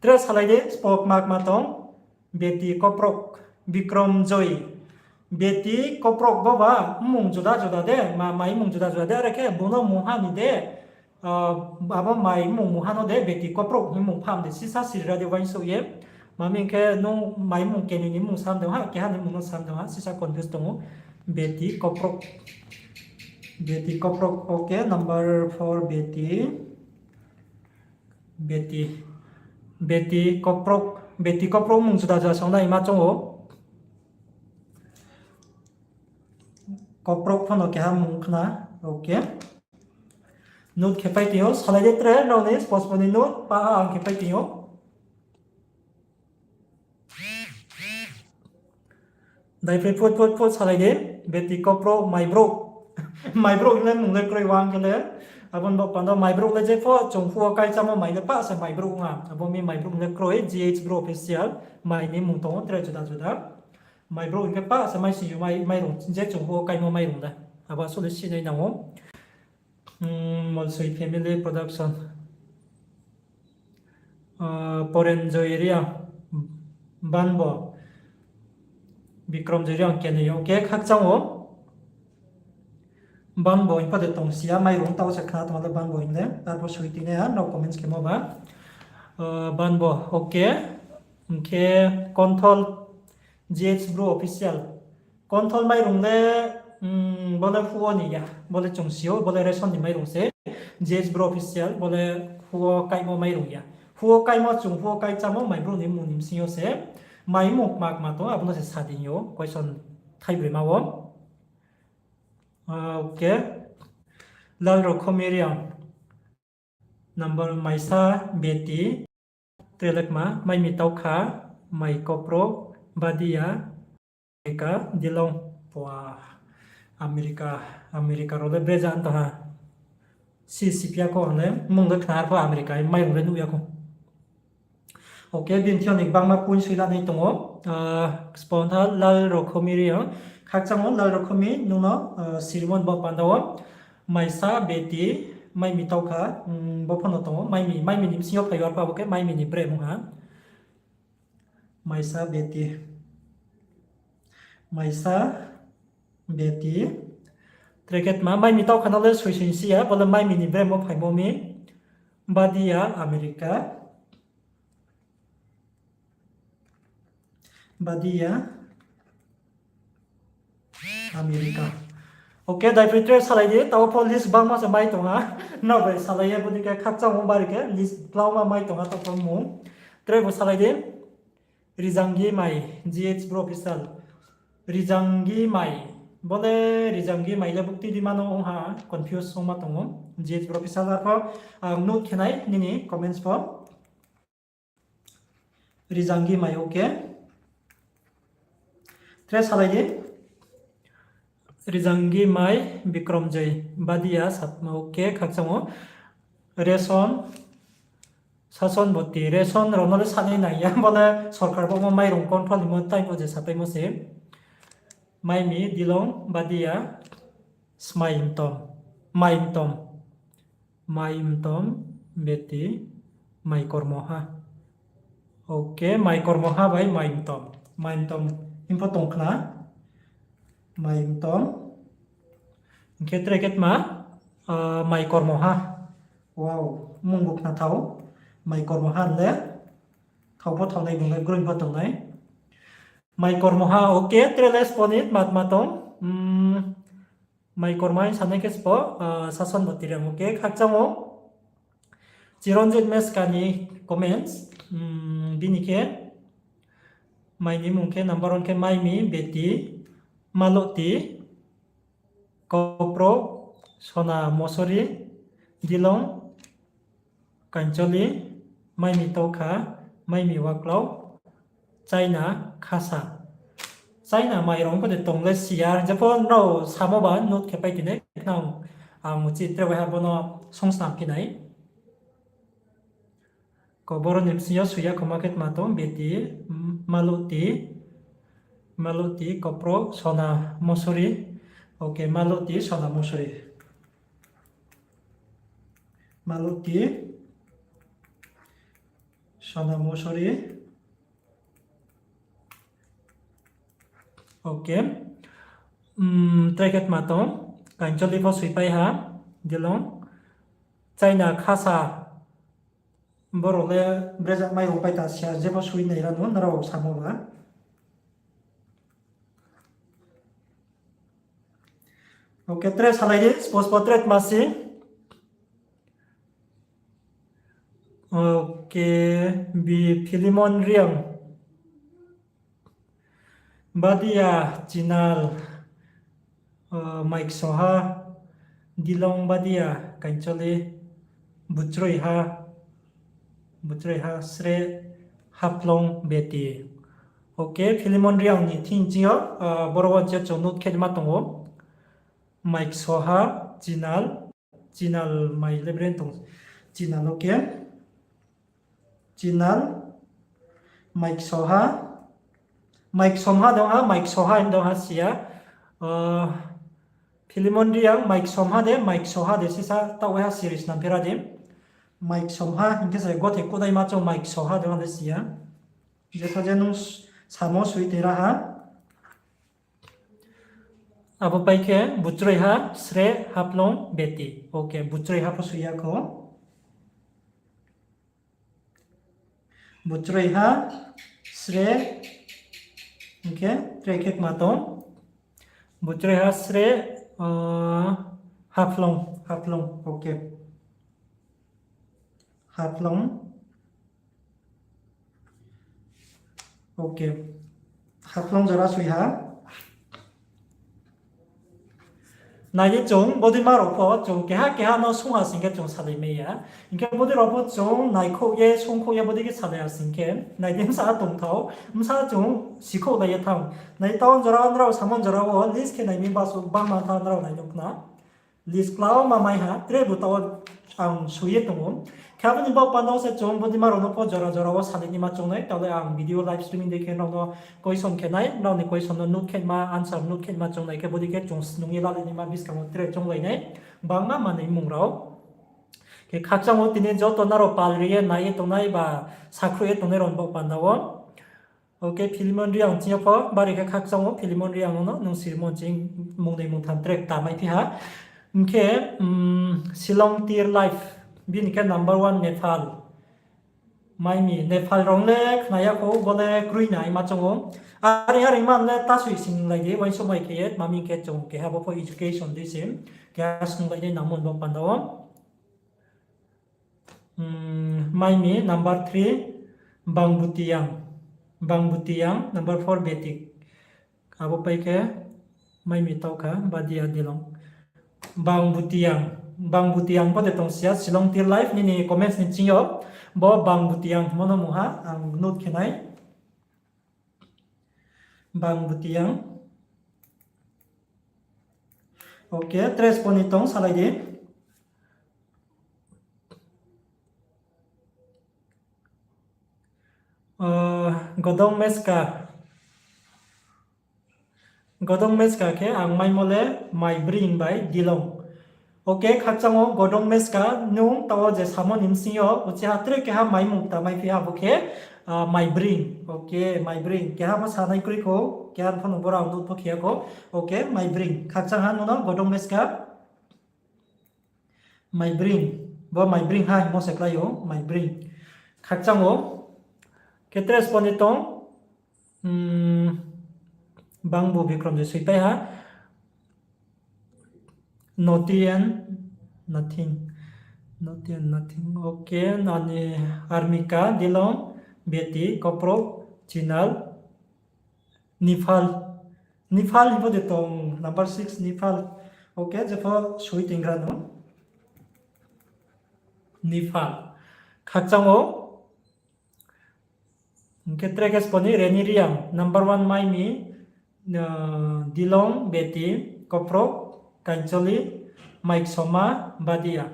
Tre salai di, spok mak ma tong. Beti Koprok, Bikrom Joy. Beti Koprok bo ba mmung juda juda de, ma, mai mmung juda juda de, are khe bung no mungha ni de, ah, abo mai mmung mungha no de Beti Koprok hing mung pham de, sisa siri ra di uaingsouh ye. Mami hing khe nung mai mmung keni ni mmung sam de ha, keha ni mmung no sam de ha, sisa confuse tong ou. Beti Koprok. Beti Koprok, okay, number four Beti. Beti. Beti Koprok. Beti Koprok mmung juda juda song nai ma chong ou. Koprok phono keha mmung khna. Okay. Note khe pai tong ou, salai di tre, nrao ni spos pho ni note, pa ha ang khe pai tong ou. Daiphai phut phut phut salai di, beti kopro, maibrouh. Maibrouh hing le mung le kroi wang khe le. Abo ni bo panda maibrouh le jepho, chung phuh wo kai chámo mai le pa se maibrouh ong ha. Abo mi maibrouh hing le kroi, G H Bru Official, mai ni mung tong ou, tre juda juda. Maibrouh hing khe pa se maising yo mai, mairung, je chung phuh wo kaimo mairung da. Abo asuh le sinai nang ou. Hmm, Molsoi Family Production. Ah, Porenjoy Reang, Banbo, Bikramjoy Reang, keni yo, okay, khakchang ou. Banbo hing pho de tong si ya, mairung tao se khna tong le Banbo hing le, arpho soi tini ha, no comments khemo ba. Ah, Banbo, okay. Hing khe Konthol, G H Bru Official. Konthol mairung le, hmm, bo le phuh wo ni ya, bo le chung si ou, bo le ration ni mairung se. G H Bru Official, bo le phuh wo kaimo mairung ya. Phuh wo kaimo chung phuh wo kai chámo maibrouh ni mung ni bsing yo se. Mai mung kma kma tong, abo no se sa di yo, question thaibroi ma wo. Ah, okay. Lal Rokhomi Reang. Number maisa beti. Tre le kma, mai mi taukha, mai kopro, badia, America, Dilong, pua, America, America rao le breja tong ha. Si, siphi ya kho ang le, mung le khna arpho America, mairung le nuh ya kho. Okay, bini thing yo ni gbangma point soi lanai tong ou. Ah, spon ha Lal Rokhomi Reang, khakchang ou Lal Rokhomi, nung no, ah, sirimo ni bo panda wo. Maisa beti, mai mi taukha, hmm, bo pho no tong ou, mai mi, mai mi ni bsing yo phai yo arpho abo khe mai mi ni bremung ha. Maisa beti. Maisa beti. Tre khe tma, mai mi taukha no le soi soi si ya, bo le mai mi ni brem wo phaimo mi. Badia America. Badia America. Okay, daiphai tre salai di, tao pho list bangma se mai tong ha. Nrao bai salai ye, bodei khe khakchangmo bari khe list glauma mai tong ha, tao pho mung. Tre bo salai di. Rizanggi mai, G H Bru Official. Rizanggi mai. Bo le Rizanggi mai le bukti di mano ong ha, confuse ongma tong ou. G H Bru Official arpho, ang note khe nai nini comments pho. Rizanggi mai, okay. Tre salai di. Rizanggi mai, Bikramjoy, Badia, Satma, okay, khakchang ou. Ration, Sason Boti, ration rao no le sanai nai ya, bo le sorkar bo mo mairung control ni mo time wo je sapaimo se. Mai mi, Dilong, Badia, Smai Mtom, Mai Mtom. Mai Mtom, beti, Mai Kormoha. Okay, Mai Kormoha bai Mai Mtom. Mai Mtom, hing pho tong khna. Mai Mtom. Hing khe tre khe tma, ah, Mai Kormoha. Wow, mung bo khna thao. Mai Kormoha le. Thao pho thao nai, bung le groin pho tong nai. Mai Kormoha, okay, tre le spo ni tma tma tong. Hmm, Mai Kormoha hing sanai khe spo, ah, Sason Boti Reang, okay, khakchang ou. Chiranjit Meska ni comments, hmm, bini khe, mai ni mung khe number one khe Mai mi, beti, Maloti, Kopro, Sona Mosori, Dilong, Kaincholi, Mai mi Tokha, Mai mi Waklau, China Khasa. China mai rao pho de tong le si ya, jepho nrao samo ba note khe pai tini, nang ang uchih tre waiha bo no songsnam phi nai. Ko boro ni bsing yo soi ya khoma khe tma tong, beti, m-, Maloti, Maloti, Kopro, Sona Mosori. Okay, Maloti, Sona Mosori. Maloti, Sona Mosori. Okay. Hmm, tre khe tma tong, Kaincholi pho soipai ha, Dilong. China Khasa, boro le brejak mai rao pai ta si ya, jepho soi nai ra no, nrao samo ba. Okay, tre salai di, spo spo tre tma si. Okay, bi Philemon Reang. Badia Chinal, ah, Mike Soha, Dilong Badia, Kaincholi, Buchroiha, Buchroiha, Sre, Haflong, Beti. Ok, Philemon Reang ni thing ching yo, ah, boro wo je chung note khe ma tong ou. Maiksoha, Chinal, Chinal mai le bren tong, Chinal, ok. Chinal, Maiksoha, Maiksomha dong ha, Maiksoha hing dong ha si ya. Ah, Philemon Reang, Maiksom ha de, Maiksoha de sisa, taoh waiha series nang phira di. Maiksom ha, hing khe se gothe kudaima chung Maiksoha de ma de si ya. Jepho je nung s-, samo sui tera ha. Abo pai khe Buchroiha, Sre, Haflong, Beti. Ok, Buchroiha pho sui ya kho. Buchroiha, Sre, hing khe, tre khe kma tong. Buchroiha, Sre, ah, Haflong, Haflong, ok. Haflong. Ok. Haflong jora sui ha. Nai di chung, bodei ma rao pho chung keha keha no sung ha sing khe chung salai mai ya. Hing khe bodei rao pho chung naikhouh ye, sungkhouh ye, bodei khe salai ha sing khe, nai di bsa tongthao, bsa chung sikhouh lai ye thanng. Nai town jora wo, nrao samon jora wo, list khe nai mi basu bangma tha nrao nai nuh khna. List klau ma mai ha, tre bu taoh ang sui ye tong ou. Khe abo ni baoh panda wo se chung bodei ma rao no pho jora jora wo salai ni ma choung nai, taoh le ang video live streaming dei khe nrao no question khe nai, nrao ni question no note khe ma, answer note khe ma choung nai khe bodei khe chung snung ye lalai ni ma buskang wo tre chounglai nai, bangma manoi mung rao. Khe khakchang wo tini joto nrao pal ri ye nai ye tongnai ba sakhruh ye tongnai rao ni baoh panda wo. Ok, Philemon Reang ching yo pho, bari khe khakchang wo Philemon Reang no, nung sirimo ching mung dei mung tham tre kta mai phi ha. Hing khe, mm, Shillong Tir Live, bini khe number one Nepal. Mai mi, Nepal rao le khna ya kho, bo le kroi nai ma choung ou. Are, are man le ta sui singlai di, uaingsouh mai khe ye, ma mi khe chung keha bo pho education dei se, keha snunglai nai nangmo ni baoh panda wo. Hmm, mai mi number three, Bangbutiyang. Bangbutiyang, number four, Betik. Abo pai khe mai mi taoh kha, Badia Dilong. Bangbutiyang. Bangbutiyang pho de tong si ya, Shillong Tir Live, nini comments ni ching yo. Bo Bangbutiyang hingmo no mungha, ang note khe nai. Bangbutiyang. Ok, tres pho ni tong salai di. Ah, Godong Meska. Godong Meska khe ang maimo le Maibring bai Dilong. Ok, khakchang wo Godong Meska nung taoh je samo ni bsing yo, uchih ha tre keha maimung kta mai phi ha bo khe, ah, Maibring. Ok, Maibring. Keha pho sanai kroi kho, keha pho no boro ang note pho khe ya kho. Ok, Maibring. Khakchang ha nung no Godong Meska. Maibring. Bo Maibring ha hingmo se klái ou, Maibring. Khakchang wo. Khe tres pho ni tong. Hmm, Bangbu Bikrom je suipai ha. Notian nothing. Notian nothing. Ok, nani Armika, Dilong, Beti, Koprok, Chinal, Niphal. Niphal hingpho de tong number six, Niphal. Ok, jepho sui tingra no. Niphal. Khakchang wo. Hingkhe tre khe sbo ni Reni Reang, number one mai mi, ah, Dilong, Beti, Koprok, Kaincholi, Maiksoma, Badia.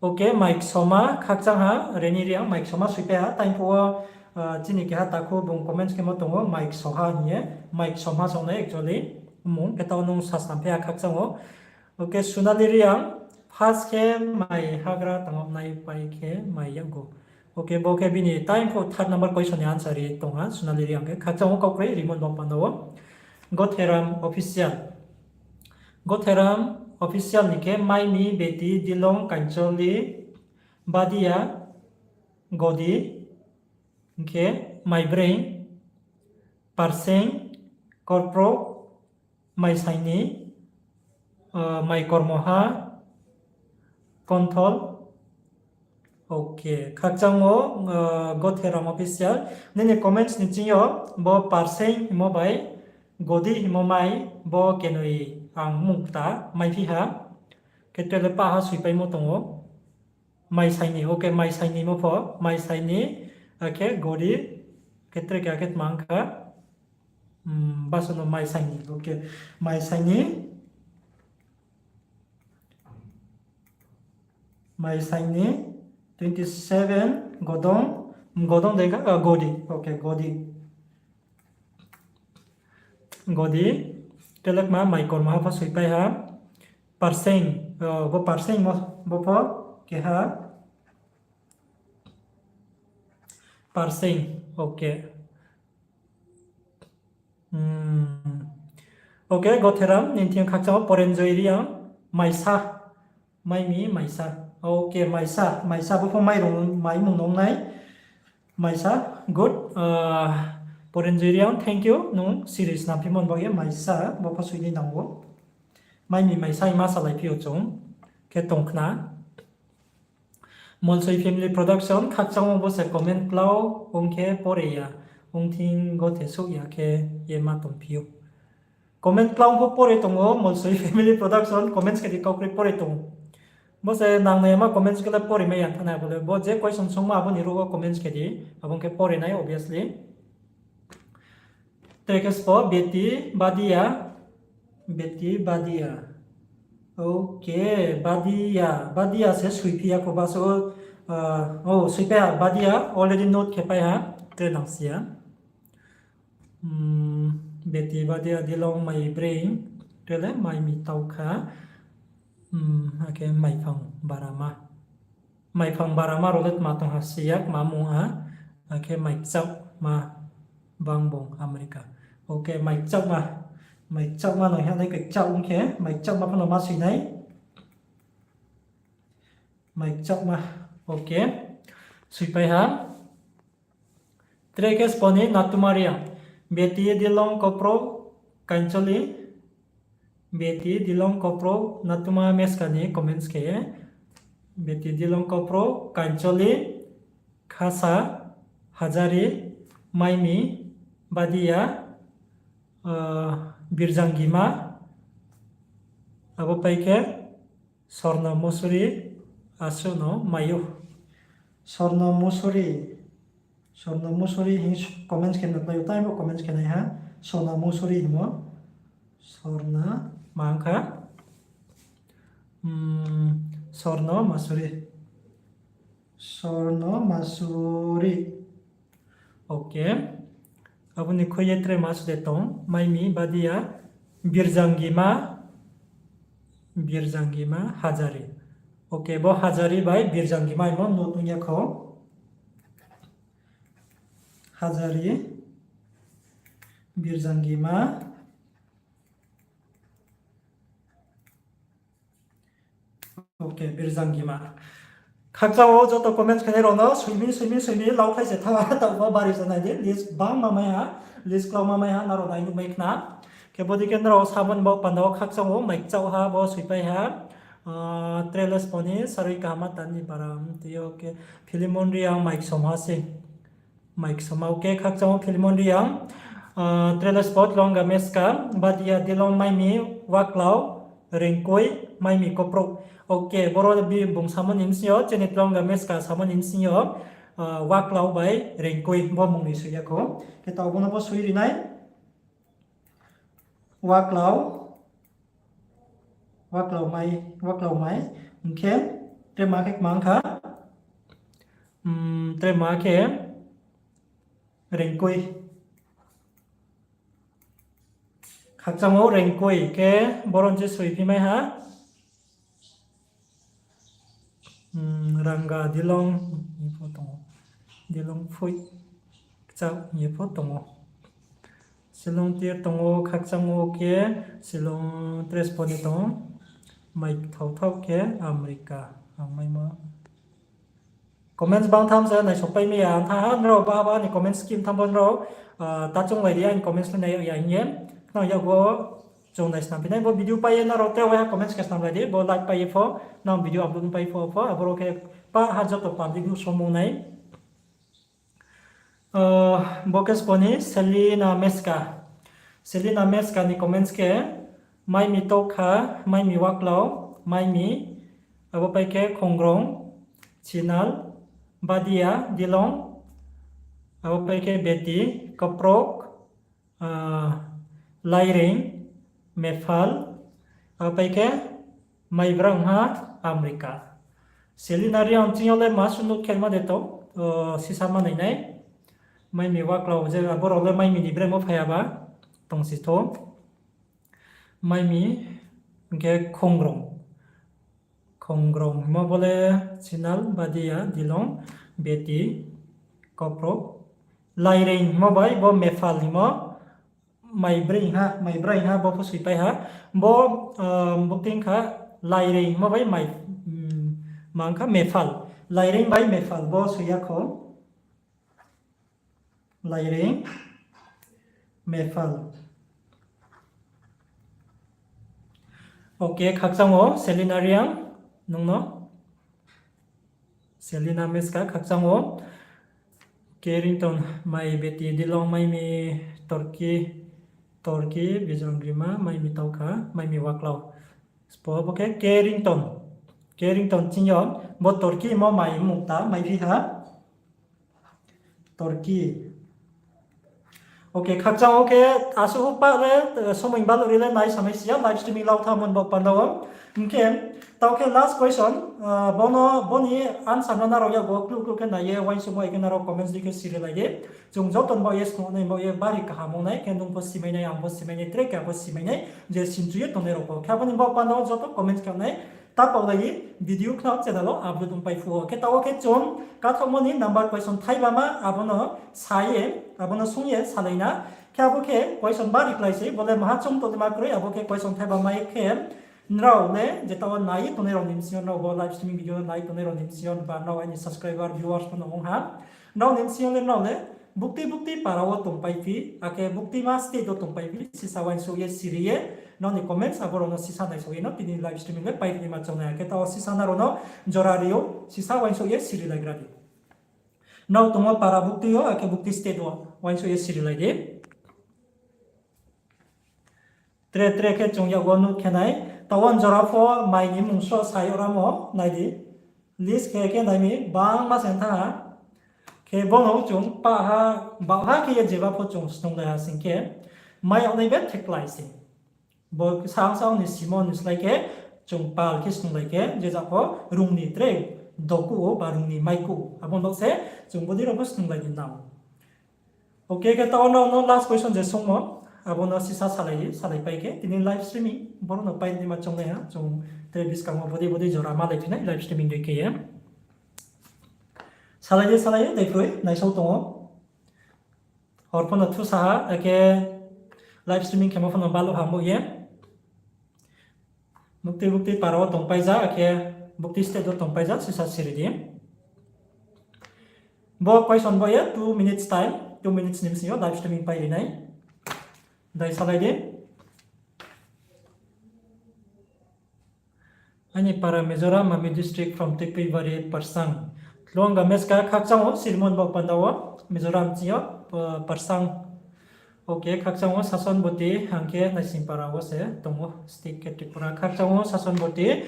Ok, Maiksoma, khakchang ha, Reni Reang, Maiksoma suipai ha, time phuh wo, ah, chini keha takhu bung comments khemo tongo, Maiksoha hing ye, Maiksoma song nai actually, mung khe tao nung sasnam phi ha khakchang wo. Ok, Sunali Reang, first khe mai hagra tangok nai pai khe mai yakgu. Ok, bo khe bini time phuh third number question ni answer ri tong ha, Sunali Reang khe. Khakchang wo kau kroi, rimo ni bo panda wo. Gotheram Official. Gotheram Official ni khe mai mi, Beti, Dilong, Kaincholi, Badia, Godi, hingkhe Maibreng, Parseng, Korprok, Maisaini, ah, Maikormoha, Konthol. Ok, khakchang wo, ah, Gotheram Official. Nini comments ni ching yo, bo Parseng himo bai, Godi himo mai, bo kenoi ang mung kta mai phi ha. Khe tre le pah ha soipaimo tong ou. Maisaini, okay, Maisaini mo pho, Maisaini, akhe Godi, khe tre khe akhe tma ong kha, baso no Maisaini, okay, Maisaini, Maisaini, twenty seven, Godong, Godong dei kha, Godi, okay, Godi. Godi, telekma Maikorma ha pho soipai ha. Parseng, bo Parseng mo, bo pho keha. Parseng, okay. Okay, Gotheram, nini thing khakchang wo Porenjoy Reang, Maisa, Maimi Maisa. Okay, Maisa, Maisa, bo pho mairung, maimung nong nai. Maisa, good. Porenjoy Reang, thank you. Nung series nangphimo ni bagoi Maisa, bo pho soinai nang ou. Maimi Maisa, ma salai phi ou chung. Khe tong khna. Molsoi Family Production, khakchang wo bo se comment klau, ong khe pore ya, ong thing gothe souh ya khe ye ma tong phi ou. Comment klau pho pore tong ou, Molsoi Family Production, comments khe di kau kroi pore tong ou. Bo se nangnai ma comments khe le pore mai ya thanai bo le, bo je question songma abo ni ruh wo comments khe di, abo khe pore nai obviously. Tre khe spo, Beti Badia, Beti Badia. Okay, Badia, Badia se soiphi ya kho baso, o, soipai ha, Badia already note khe pai ha, tre nang si ya. Beti Badia, Dilong mai breng, tre le mai mi tau kha, akhe maiphang barama. Maiphang barama rao le tma tong ha si ya, tma mung ha, akhe mai kchaohma bangbong America. Okay, mai kchaohma, mai kchaohma no hing nai khe kchaoh ong khe, mai kchaohma pho no ma soi nai. Mai kchaohma, okay. Soipai ha. Tre khe spo ni Natuma Reang. Beti Dilong Kopro Kaincholi. Beti Dilong Kopro Natuma Meska ni comments khe. Beti Dilong Kopro Kaincholi Khasa Hajari Maimi Badia Birjangima. Abo pai khe Sorno Musuri asuh no mai ou. Sorno Musuri, Sorno Musuri hing comments khe nuhlai ou, tei bo comments khe nai ha. Sorno Musuri hingmo. Sorna ma ong kha? Sorno Masuri. Sorno Masuri. Okay. Abo ni khui ye tre ma sude tong, Maimi Badia, Birjangima, Birjangima Hajari. Okay, bo Hajari bai Birjangima imo no tong ya kho. Hajari, Birjangima. Okay, Birjangima. Khakchang wo joto comments khenai rao no soimi, soimi, soimi, laukhlai se thanng ha, taoh bo bari se nai di, list bangma mai ha, list klauma mai ha, nrao nai nuh mai khna. Khe bodei khe nrao samo ni bo panda wo khakchang wo mai kchaoh ha, bo soipai ha. Tre le spo ni sarui kaham ma tang ni bara, tei yo khe Philemon Reang mai ksom ha se. Mai ksoma, okay, khakchang wo Philemon Reang, tre le spo Tlonga Meska, Badia, Dilong, Maimi, Waklau, Rengkoi, Maimi Kopro. Okay, boro bung samo ni bsing yo, chini Tlonga Meska samo ni bsing yo, Waklau bai Rengkoi, bo mung ni soi ya kho. Khe taoh bo no bo soi ri nai. Waklau, Waklau mai, Waklau mai, hing khe, tre ma khe kma ong kha, tre ma khe, Rengkoi. Khakchang wo Rengkoi khe, boron je soiphi mai ha. Ranga Dilong, ye pho tong ou. Dilong Phui, Kchak, ye pho tong ou. Silong tir tong ou, khakchang wo khe, Silong tres pho ni tong ou. Mai thao thao khe, America, ang maimo. Comments bang tham se naisokpai mi ya, ang tha ha, nrao ba ba ni comments skip tham bo nrao, ta chounglai di, aini comments le nai ya hing ye. Nang yakgo chung naisnam phi nai, bo video pai ye nrao tre waiha comments khe snamlai di, bo like pai ye pho, nang video upload pai pho pho, aboro khe pa ha joto public no somung nai. Bo khe spo ni Selina Meska. Selina Meska ni comments khe, Maimi Tokha, Maimi Waklau, Maimi, abo pai khe Khongrong, Chinal, Badia, Dilong, abo pai khe Beti, Koprok, ah, Laireng, Mephal, abo pai khe Maibrangha, Amrika. Selina Reang ching yo le ma sunuh khe ma de to, o, sisa ma nai nai. Maimi waklau je abo rao le Maimi ni bremo phai ya ba, tongsi tho. Maimi hing khe Khongrong. Khongrong hingmo bo le Chinal, Badia, Dilong, Beti, Koprok. Laireng hingmo bai bo Mephal hingmo Maibrangha, Maibrangha bo pho soipai ha. Bo, um, bo khe kha Laireng hingmo bai mai, um, mang kha Mephal. Laireng bai Mephal bo soi ya kho. Laireng, Mephal. Ok, khakchang wo, Selina Reang, nung no. Selina Meska, khakchang wo. Carrington, Mai Beti, Dilong, Maimi, Torki, Torki, Bijon Rima, Maimi Taukha, Maimi Waklau. Spo bo khe Carrington. Carrington ching yo, bo Torki mo mai mukta, mai phi ha. Torki. Ok, khakchang wo khe asuh pa le, eh, somoi baluh ri le nai samai si ya, live streaming lau tha mon bo panda wo. Hing khe, tao khe last question, ah, bono, boni answer no nrao yakgo kluh kluh khe nai ye, uaingsouhmo ai khe nrao comments di khe siri lai di. Chung joto ni baoh ye snuh nai baoh ye bari kaham ong nai, khe nung pho simai nai, ang pho simai nai, tre khe ang pho simai nai, je sinchu ye tongnai rao pho. Khe abo ni baoh panda wo joto comments khe nai, ta paolai ye video khna channel wo upload ongpai phuh wo. Khe tao khe chung kathaohmo ni number question thaibama, abo no sa ye, abo no sung ye salai na. Khe abo khe question ba reply se, bo le maha chung tongnaima kroi, abo khe question thaibama ye khe, nrao le je tao nai tongnai rao ni bsing yo, nrao bo live streaming video nai tongnai rao ni bsing yo, ba nrao aini subscriber, viewers pho no ong ha. Nrao ni bsing yo le nrao le bukti bukti para wo tongpai phi, akhe bukti ma state wo tongpai phi, sisa uaingsouh ye siri ye, nrao ni comments abo rao no sisa naisouh ye no tini live streaming le pai ri naima chong nai, akhe tao sisa nrao no jora ri ou, sisa uaingsouh ye siri laigra di. Nrao tongmo para bukti yo, akhe bukti state wo uaingsouh ye siri lai di. Tre tre khe chung yakgo nuh khe nai. Tao wo jora pho mai ni mung sroh sa yag ramo nai di. List khe khe nai mi bangma se thanng ha. Khe bono chung pah ha, baoh ha khe ye jeba pho chung snunglai ha sing khe, mai yag nai be theklai se. Bo sang sang ni simo ni slái khe chung pal khe snunglai khe, je ja pho rung ni tre dokuh ou ba rung ni maikuh ou. Abo no se chung bodei rao pho snunglai di nang. Ok, khe tao nrao no last question je sungmo, abo no sisa salai, salaipai khe, tini live streaming, boro no pai naima chong nai ha, chung tre buskang wo bodei bodei jora malai phi nai live streaming dei khe ye. Salai ye, salai ye, dei kroi, naisao tong ou. Hor pho no thusa ha, akhe live streaming khemo pho no baluh ha bo ye. Bukti bukti para wo tongpai ja, akhe bukti state wo tongpai ja, sisa siri di. Bo question bo ye two minutes time, two minutes ni bsing yo live streaming pai ri nai. Dai salai di. Aini para Mizoram, Mamit district from Tuipuibari, Parsang. Luangga Meska khakchang wo, Sirmon bo panda wo, Mizoram ching yo, pa-, Parsang. Ok, khakchang wo Sason Boti, hang khe Naisingpara wo se tong ou, state khe Tripura. Khakchang wo Sason Boti,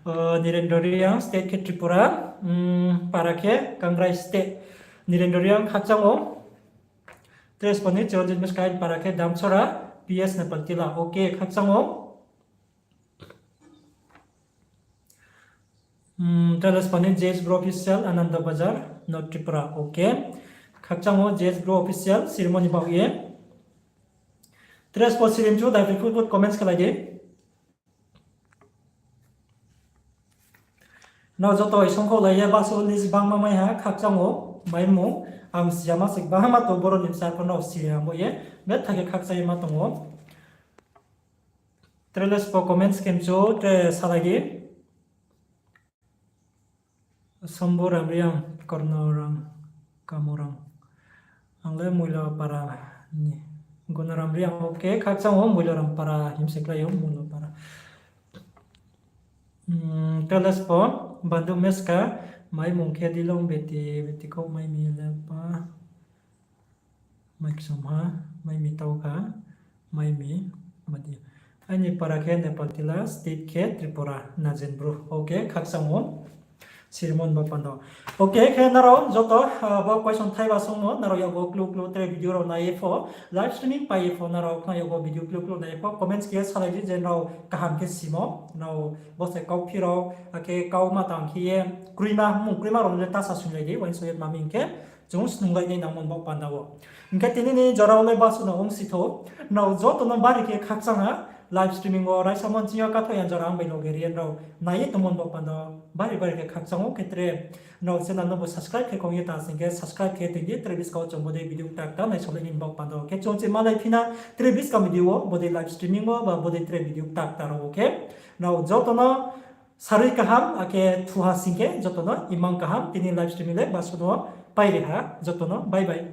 uh, Nirendra Reang, state khe Tripura, um, para khe Kangrai state. Nirendra Reang khakchang wo, Trespo ni Chiranjit Meska, para khe Damchara, P S Nepal Tila. Ok, khakchang wo. Hmm, Trespo ni J S Bro Official, Ananda Bazar, North Tripura. Ok. Khakchang wo J S Bro Official, Sirmon ni baoh ye. Trespo Sirimchu, dai phai put put comments khe lai di. Nrao joto isongkho lai ye basu list bangma mai ha, khakchang wo, mai mung, ang siyama se bahama to boro ni bsa pho nrao si ha bo ye, betha khe khakchang ye ma tong ou. Tre le spo comments khe mchu, tre salai di. Sombo Ramriang, Korno Rang, Kamorang. Ang le Muilapara ni. Gonoram Riang, ok, khakchang wo Muilaram para him se klái ou, Muilapara. Hmm, tre le spo, Bandu Meska, mai mung khe Dilong Beti, Beti kho mai mi le pa. Mai ksom ha, mai mi tau kha, mai mi, madi. Aini para khe Nepal tila, state khe Tripura, Najen Bru. Okay, khakchang ou. Sirmon bo panda. Okay, khe nrao joto bo question thaiba songmo, nrao yakgo klu klu tre video rao nai ye pho, live streaming pai ye pho, nrao khna yakgo video klu klu nai ye pho, comments khe salai di je nrao kaham khe simo, nrao bo se kauphi rao, akhe kau ma tang khe ye, kroima, mung kroima rao le ta sa sunglai di, uaingsouh ye tma hing khe, chung snunglai nai nangmo bo panda wo. Hing khe tini ni jora wo le basu no ongsi thou, nrao joto no bari khe khakchang ha, live streaming wo raisa mon ching yo katho yang jora ang bai loge ri ye nrao nai ye tongmo bo panda wo bari bari khe khakchang ou khe tre. Nrao channel no bo subscribe khe kong ye ta sing khe subscribe khe tong di, tre buskang wo chung bodei video kta kta naisolai ni bo panda wo. Khe chung se malai phi na tre buskang video wo bodei live streaming wo ba bodei tre video kta kta rao wo khe. Nrao joto no sarui kaham, akhe thuha sing khe joto no imang kaham, tini live streaming le basu no pai ri ha, joto no bye bye.